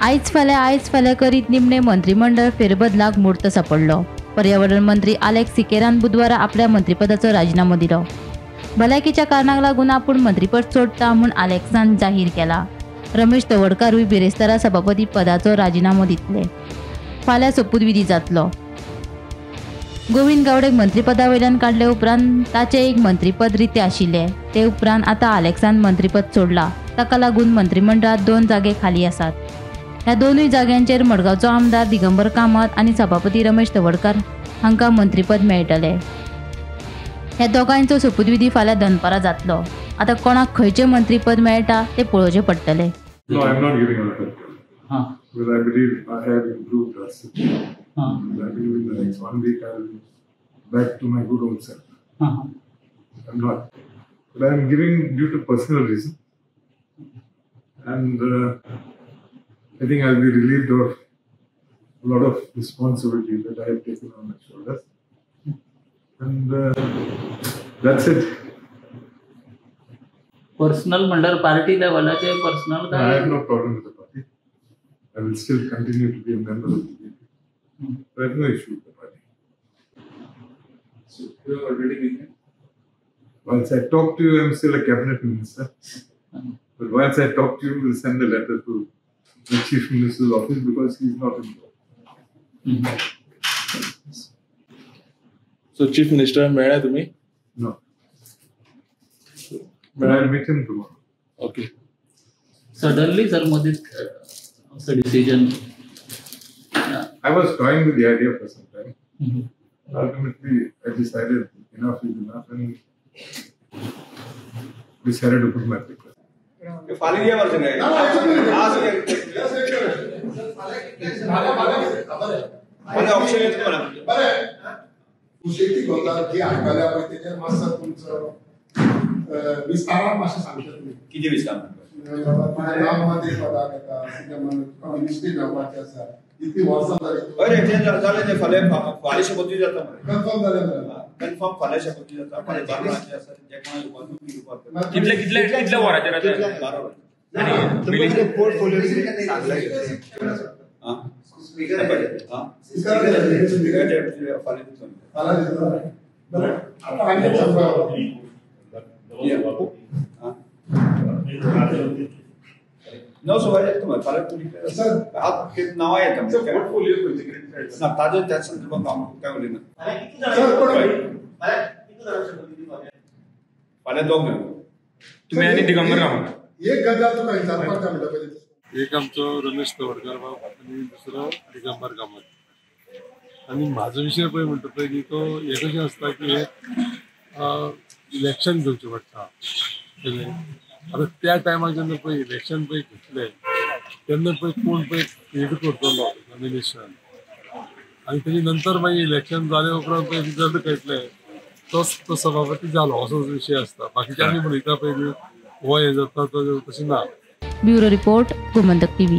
आयज फाल्यां करीत निमणे मंत्रीमंडळ फेरबदलाक मुहूर्त सापडलो. पर्यावरण मंत्री आलेक्स सिकेरान बुधवारा आपल्या मंत्रीपदाचो राजीनामो दिलो. भलायकीच्या कारणाक लागून आपूण मंत्रीपद सोडटा म्हूण आलेक्सान जाहीर केला. रमेश तवडकारूय बिरेस्तारा सभापती पदाचो राजीनामो दितले. फाल्यां सोपूतविधी जातलो. गोविंद गावडेक मंत्रीपदा वयल्यान काडले उपरांत ताचें एक मंत्रीपद रितें आशिल्लें. ते उपरांत आतां आलेक्सान मंत्रीपद सोडलां. ताका लागून मंत्रीमंडळांत 2 जागे खाली आसात. ह्या दोनूय जाग्यांचेर मडगांवचो आमदार दिगंबर कामत आनी सभापती रमेश तवडकार हांकां मंत्रीपद मेळटलें. ह्या दोगांयचो सोपूतविधी फाल्यां दनपारां जातलो. आतां कोणाक खंयचें मंत्रीपद मेळटा तें पळोवचें पडटलें. No, I'm not giving up. Because I believe I have improved drastically. I believe in the next 1 week I'll be back to my good old self. I'm not. But I'm giving due to personal reason. And I think I'll be relieved of a lot of responsibility that I have taken on my shoulders. And that's it. Personal म्हणल्यार party लेवलाचे personal. I have no problem with the party. I will still continue to be a member of the BJP. I have no issue with the party. So you have already been there? Once I talk to you, I am still a cabinet minister. But once I talk to you, we'll send a letter to the Chief Minister's office because he is not involved. So Chief Minister मेळ्ळा तुम्ही? No. But I'll meet him tomorrow. Okay. Suddenly, sir, Modi, the decision. I was toying with the idea for some time. Ultimately, I decided enough is enough and decided to put my paper. विस्तारान मातशें सांगता तुमी कितें विस्तार मंत्री पदाक येता ministry जावपाची आसा इतली वर्सां जाली. हय तें जालें तें फाल्यां फाल्यां शपथविधी जाता मरे. कन्फर्म जालें मरे. कन्फर्म फाल्यां शपथविधी जाता. फाल्यां 12 वरांचेर आसा जे कोणाक घेवपाक. कितले कितले कितले वरांचेर आसा? 12 वरांचेर. आनी पोर्टफोलिओ सांगला फाल्यां. बरें आतां आनी 9:15 येता मरे फाल्यां. नांवां येता ना ताजो त्याच संदर्भात हांव काय उलयना. फाल्यां 2 जाण तुमी आनी दिगंबर कामत. एक गजाल तुका विचारपाक जाय म्हणटा पयलीं. एक आमचो रमेश तवडकार बाब आनी दुसरो दिगंबर कामत. आनी म्हाजो विशय पळय म्हणटा पळय तो हें कशें आसता की इलेक्शन घेवचें पडटा. आतां त्या टायमार जेन्ना पळय इलेक्शन पळय घेतलें तेन्ना पळय कोण पळय हेड करतलो नॉमिनेशन आनी तेजे नंतर मागीर इलेक्शन जाले उपरांत पळय रिजल्ट कळटलें तोच तो सभापती जालो असो विशय आसता. बाकीचे आमी उलयता पळय न्ही हो हें जाता तो तशें ना. Bureau report, Gomantak TV.